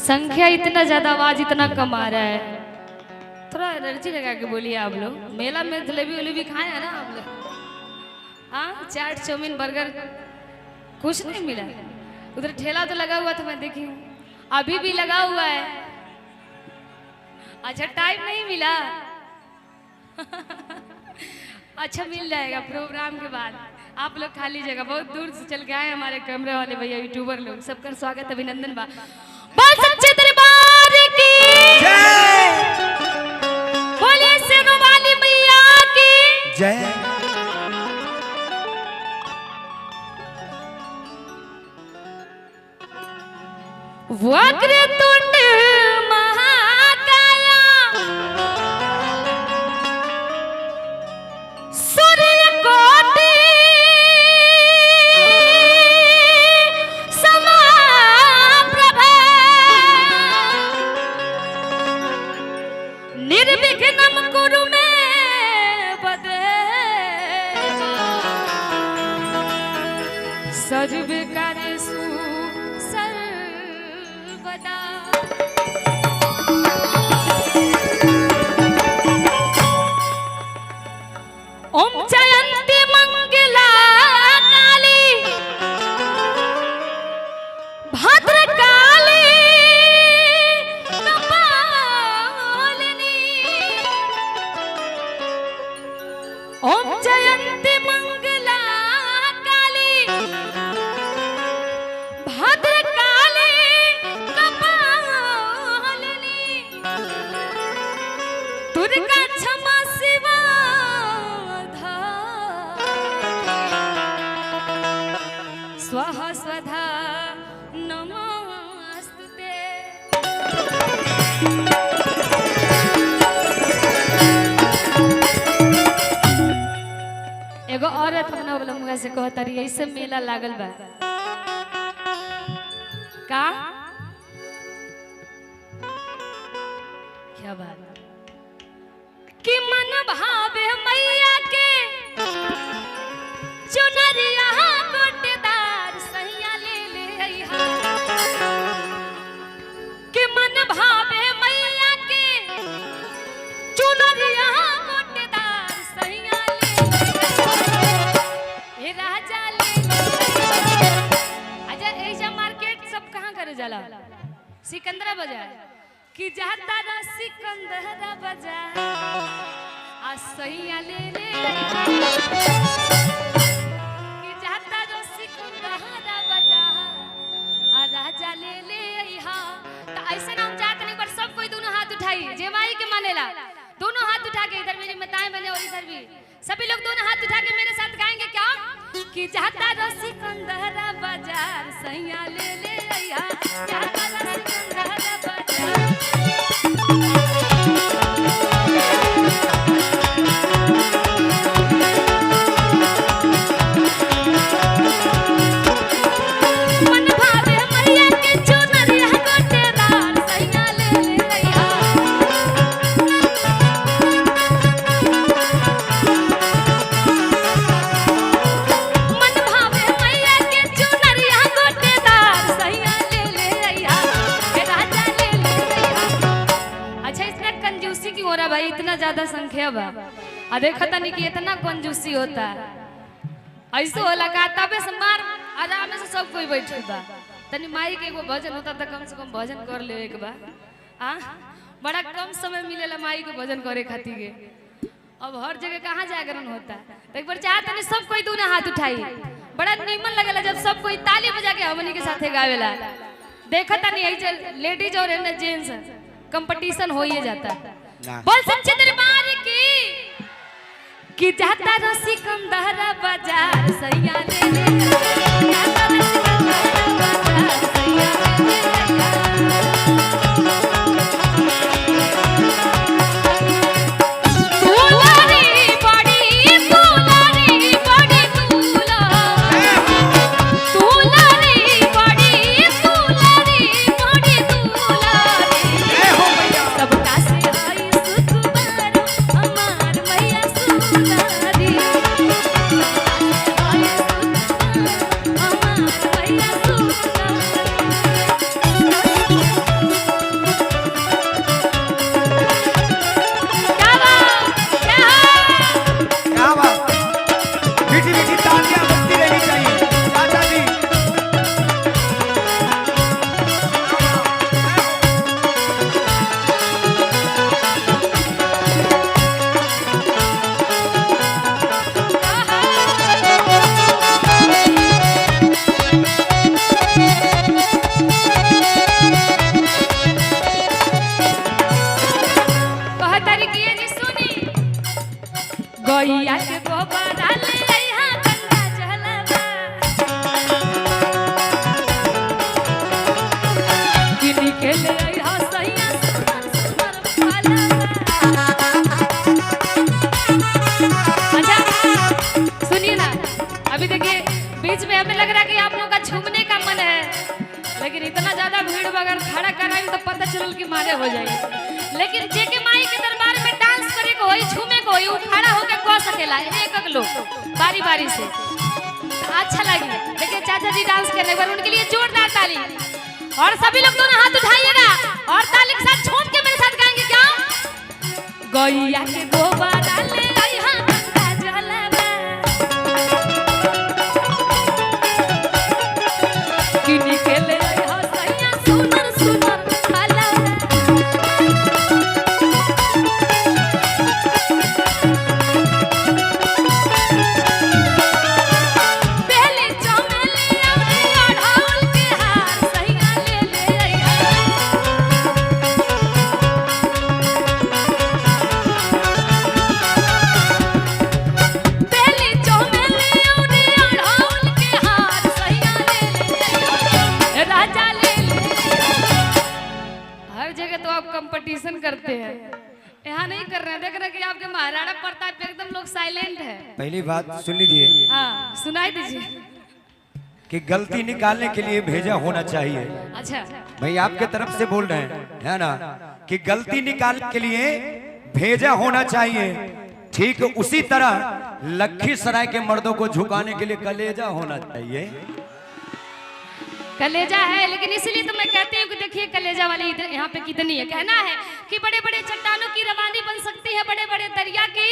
संख्या इतना ज्यादा, आवाज इतना कम आ रहा है। थोड़ा एनर्जी लगा के बोलिए आप लोग। मेला में जलेबी वलेबी खाए हैं ना आप लोग? हाँ, चाट चाउमीन बर्गर कुछ नहीं मिला। उधर ठेला तो लगा हुआ था, मैं देखी हूँ, अभी भी लगा हुआ है। अच्छा, टाइम नहीं मिला। अच्छा, मिल जाएगा प्रोग्राम के बाद, आप लोग खा लीजिएगा। बहुत दूर से चल के आए हमारे कैमरे वाले भैया, यूट्यूबर लोग, सबका स्वागत अभिनंदन बा। बोल सच्चे दरबार की जय, बोलिए शेरों वाली मैया की जय। वक्रतुंड महाकाया सूर्यकोटि समाप्रभा निर्विघ्नं कुरु मे वदे सर्वकार्येषु सर्वदा। ओम जयंती मंगला काली भद्रकाली कपालिनी। ओम जयंती मंगला काली भद्रकाली कपालिनी दुर्गा क्षमा शिवा स्वाहा स्वधा नमस्तुते। एगो औरत अपना बलमुआ से कहता रही, ऐसे मेला लागल बा का क्या बात कि मन भावे मैया के चुनरिया गोटेदार सैया ले ले अइहा। कि मन भावे मैया के चुनरिया गोटेदार सैया ले ले हे राजा ले ले। अच्छा, ऐसा मार्केट सब कहाँ करे जाला? सिकंदरा बाजार कि जाता ना सिकंदरा बाजार आ सैया ले ले कि जाता जो सिकंदरा बाजार आ राजा ले ले अइहा। तो ऐसे नाम जात नहीं पर सब कोई दोनों हाथ उठाई, जे माई के मानेला दोनों हाथ उठा के, इधर मेरी माताएं बने और इधर भी सभी लोग दोनों हाथ उठा के मेरे साथ गाएंगे क्या कि जाता रो सिकंदरा बाजार सैया ले ले अइहा, जाता रो सिकंदरा बाजार। मन भावे मैया के चुनरिया गोटेदार सैया ले ले अइहा। मन भावे मैया के चुनरिया गोटेदार सैया ले ले अइहा, हे राजा ले ले अइहा। अच्छा, इतना कंजूसी क्यों हो रहा भाई? इतना ज्यादा संख्या बा आ देखता नहीं कि इतना कंजूसी होता है। ऐसे होला का तबे से मार आराम से सब कोई बैठल बा। तनी माई के एगो भजन होता त कम से कम भजन कर ले एक बार। आ बड़ा कम समय मिलेला माई के भजन करे खातिर के। अब हर जगह कहाँ जागरण होता है। तो एक बार चाहत नहीं सब कोई दोनों हाथ उठाई, बड़ा नीमन लगेला जब सब कोई ताली बजा के हमनी के साथे गावेला। देखता नहीं है लेडीज और है जेंट्स कंपटीशन हो ही जाता है। बोल सच्चे दरबार की कि जाता रो सिकंदरा बाजार सैया ले ले, जाता रो सिकंदरा बाजार सैया ले ले। तुलारी बड़ी तुलारी बड़ी तुला, तुलारी बड़ी तुलारी बड़ी तुलारी जय हो मैया। सबका से आई सुकुमार हमार मैया सुनारी। सबका से आई सुकुमार में लग रहा है कि आप लोगों का झूमने का मन है, लेकिन इतना ज्यादा भीड़ अगर खड़ा कराई तो पता चलल कि मारे हो जाए। लेकिन जेके माई के दरबार में डांस करे को होई, झूमे को होई, वो खड़ा होकर कह सकेला एक एक लोग बारी बारी से, तो अच्छा लगी। देखिए चाचा जी डांस करने पर उनके लिए जोरदार ताली, और सभी लोग दोनों हाथ उठाइएगा और ताली के साथ झूम के मेरे साथ गाएंगे क्या? गैया के गोबर डाले अइहा गंगा जलवा, किनी के ले अइहा सैया सुनर सुनर खाला। पहले चमेली अउरी अढ़ौल के हार सैया ले ले अइहा। पहले चमेली अउरी अढ़ौल के हार सैया ले ले अइहा, राजा ले ले अइहा। हर जगह तो आप कंपटीशन करते हैं, यहाँ नहीं कर रहे हैं। देख रहे हैं कि आपके महाराणा प्रताप पे एकदम लोग साइलेंट है। पहली बात सुन लीजिए। हाँ सुनाई दीजिए। कि गलती निकालने के लिए भेजा होना चाहिए। अच्छा भाई आपके तरफ से बोल रहे हैं, है ना, कि गलती निकालने के लिए भेजा होना चाहिए। ठीक उसी तरह लखीसराय के मर्दों को झुकाने के लिए कलेजा होना चाहिए। कलेजा है, लेकिन इसलिए तो मैं कहती हूँ कि देखिए कलेजा वाली इधर यहाँ पे कितनी है। कहना है कि बड़े बड़े चट्टानों की रवानी बन सकती है, बड़े बड़े दरिया की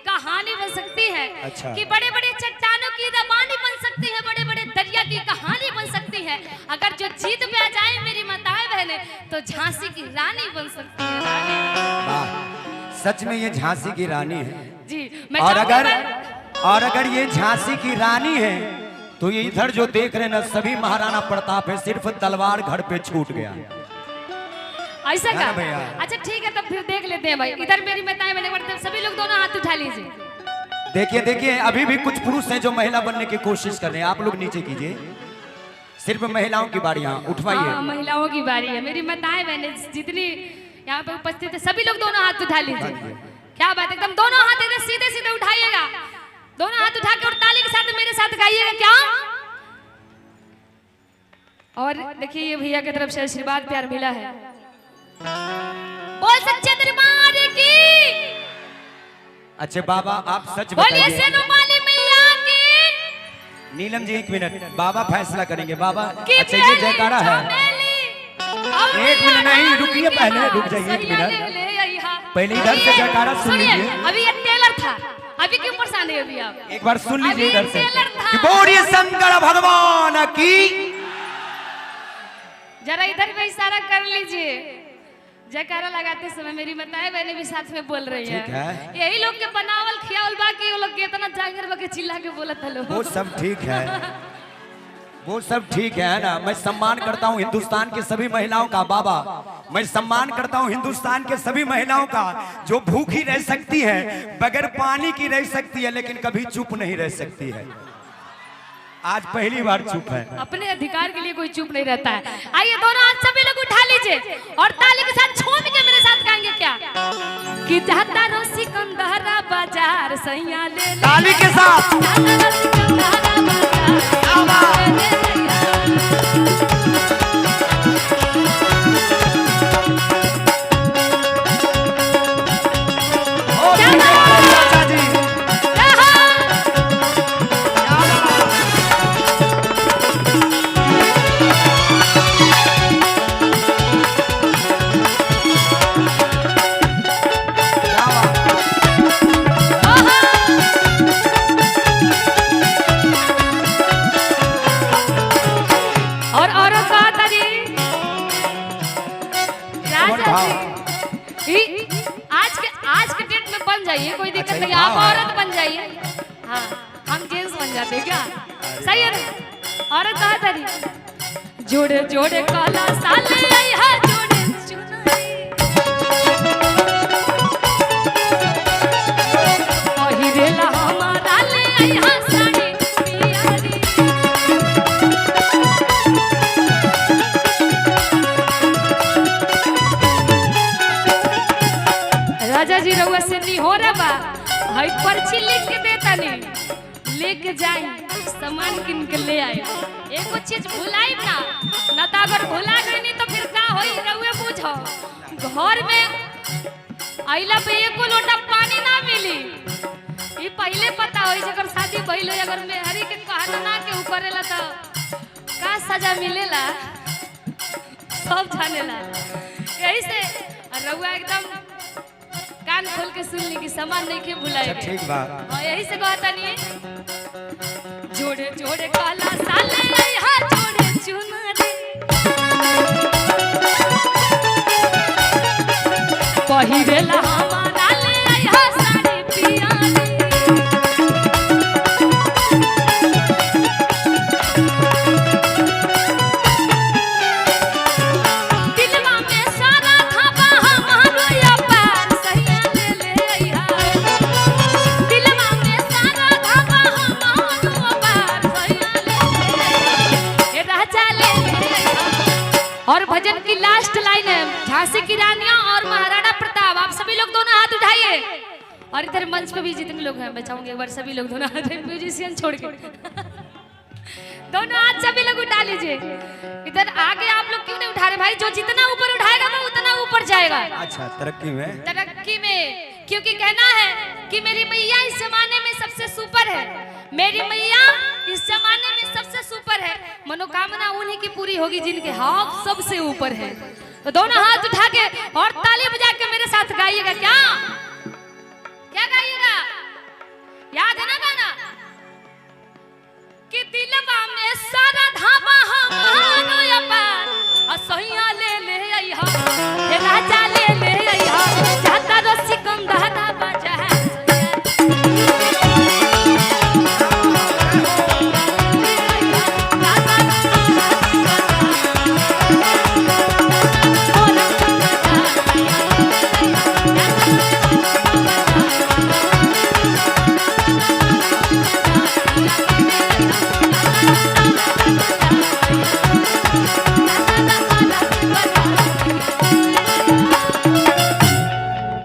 कहानी बन सकती है। अच्छा। कि बड़े बड़े चट्टानों की रवानी बन सकती है, बड़े बड़े दरिया की कहानी बन सकती है। अगर जो जीत पे आ जाए मेरी माताएं बहनें, तो झांसी की रानी बन सकती है। रानी वाह, सच में ये झांसी की रानी है जी। मैं और चाहूंगी अगर और अगर ये झांसी की रानी है तो ये इधर जो देख रहे हैं ना सभी महाराणा प्रताप है, सिर्फ तलवार घर पे छूट गया। ऐसा है का ना भैया? अच्छा ठीक है, तब फिर देख लेते हैं भाई। इधर मेरी माताएं बहनें बढ़ते हैं, सभी लोग दोनों हाथ उठा लीजिए। देखिए देखिए, अभी भी कुछ पुरुष हैं जो महिला बनने की कोशिश कर रहे हैं। आप लोग नीचे कीजिए, सिर्फ महिलाओं की बारी। यहाँ उठवाइए। हाँ, महिलाओं की बारी है। मेरी माताएं बहनें जितनी यहाँ पे उपस्थित है, सभी लोग दोनों हाथ उठा लीजिए। क्या बात है, एकदम दोनों हाथ इधर सीधे सीधे उठाइएगा, दोनों हाथ उठा के और ताली के साथ मेरे साथ गाइएगा क्या? और देखिए ये भैया की तरफ से आशीर्वाद प्यार मिला है। बोल सच्चे दरबार की। अच्छा बाबा आप सच बोलिए बताइए। सेनुमाली मैया की। नीलम जी एक मिनट, बाबा फैसला करेंगे। बाबा कि अच्छा ये पहली जयकारा है। चमेली और एक मिनट नहीं, अढ़ौल रुकिए के पहले, हार रुक जाइए एक सैया मिनट। ले ले अइहा। पहले इधर से जयकारा सुन सुनिए, लीजिए। अभी ये टेलर था, अभी क्यों परेशान है अभी आप? एक बार सुन लीजिए अभी इधर से टेलर था। कि बोलिए शंकर भगवान की। जरा इधर भी इशारा कर लीजिए। जयकारा लगाते समय मेरी माताएं बहनें भी साथ में बोल रही ठीक है। है। यही लोग के बनावल खियावल बाकी वो लोग के इतना जांगर बके चिल्ला के बोलत हलो। वो सब ठीक है, वो सब ठीक है ना। मैं सम्मान करता हूँ हिंदुस्तान के सभी महिलाओं का। बाबा मैं सम्मान करता हूँ हिंदुस्तान के सभी महिलाओं का जो भूखी रह सकती है, बगैर पानी की रह सकती है, लेकिन कभी चुप नहीं रह सकती है। आज पहली बार चुप है। अपने अधिकार के लिए कोई चुप नहीं रहता है। आइए दोनों हाथ सभी लोग उठा लीजिए और ताली के साथ झूम के मेरे साथ गाएंगे क्या? कि जाता रो सिकंदरा बाजार सैया ले ले। ताली के साथ। जाता रो सिकंदरा बाजार सैया ले ले। ओ, चाचा जी। क्या बात? और औरत का तारी राजा भाव। जी आज के डेट में बन जाइए, कोई दिक्कत अच्छा, ये नहीं, आप भाव है। औरत बन जाइए। हाँ हम जेंट्स बन जाते हैं क्या? सही है ना? औरत कहा तारी जोड़े जोड़े काला साले आई हा जोड़े चुनाई पहिरेला हमारा ले आई हा साड़ी पियारी। राजा जी रउआ से नहीं हो रहा बा, हई पर्ची लिख के देता नहीं, लेके जाई सामान किन के ले आए, एको चीज भुलाई ना। ना तो अगर भुला गई तो फिर का होई रउए बुझो। घर में आइला पे एको लोटा पानी ना मिली। ई पहले पता होई अगर शादी भइल होई, अगर मेहरी के कहना ना के करेला तो का सजा मिलेला सब जानेला। यही से रउआ एकदम कान खोल के सुन ली कि सामान नहीं के भुलाए। अच्छा ठीक बा। हाँ, यही से कहता नहीं जोड़े जोड़े काला साले यहाँ जोड़े चुनरी पहिरेला हमारा ले यहाँ साड़ी पियारी। दिलवा में सारा थापा हमारो अपार सैया ले ले अइहा। दिलवा में सारा धापा हमारो अपार सैया ले ले अइहा। ए राजा ले ले अइहा। और भजन की लास्ट लाइन है, झांसी की रानियां और महाराणा प्रताप, आप सभी लोग दोनों हाथ उठाइए। और इधर मंच पे भी जितने लोग हैं, मैं चाहूंगी एक बार सभी लोग दोनों हाथ, म्यूजिशियन छोड़ के दोनों हाथ सभी लोग उठा लीजिए। इधर आगे आप लोग क्यों नहीं उठा रहे भाई? जो जितना ऊपर उठाएगा वो उतना ऊपर जाएगा। अच्छा तरक्की में, तरक्की में, क्योंकि कहना है कि मेरी मैया इस जमाने में सबसे सुपर है, मेरी मैया इस जमाने में सबसे सुपर है। मनोकामना उन्हीं की पूरी होगी जिनके हाथ सबसे ऊपर है। तो दोनों हाथ उठा के और ताली बजा के मेरे साथ गाइएगा। क्या क्या गाइएगा? याद है ना गाना? कि दिलवा में